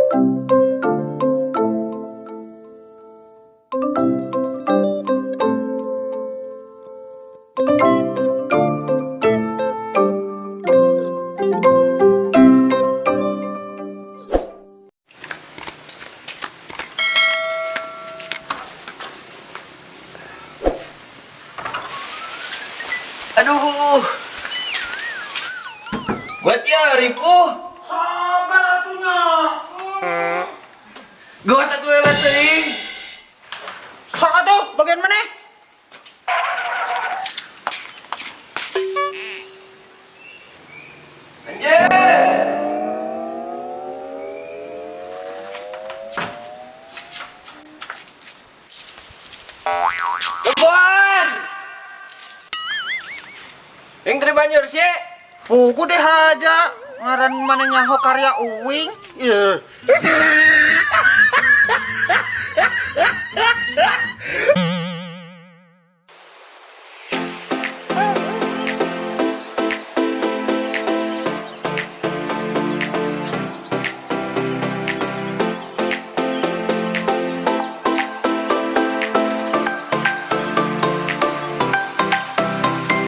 Aduh. Buat ya ripuh. Sabar atunya. Gua tak tuh teuing. Sok atuh bagian mana? Anjir. Lebuan. Yang teri banjur sih. Puku deh aja ngaran mana nyaho karya uing. Iya.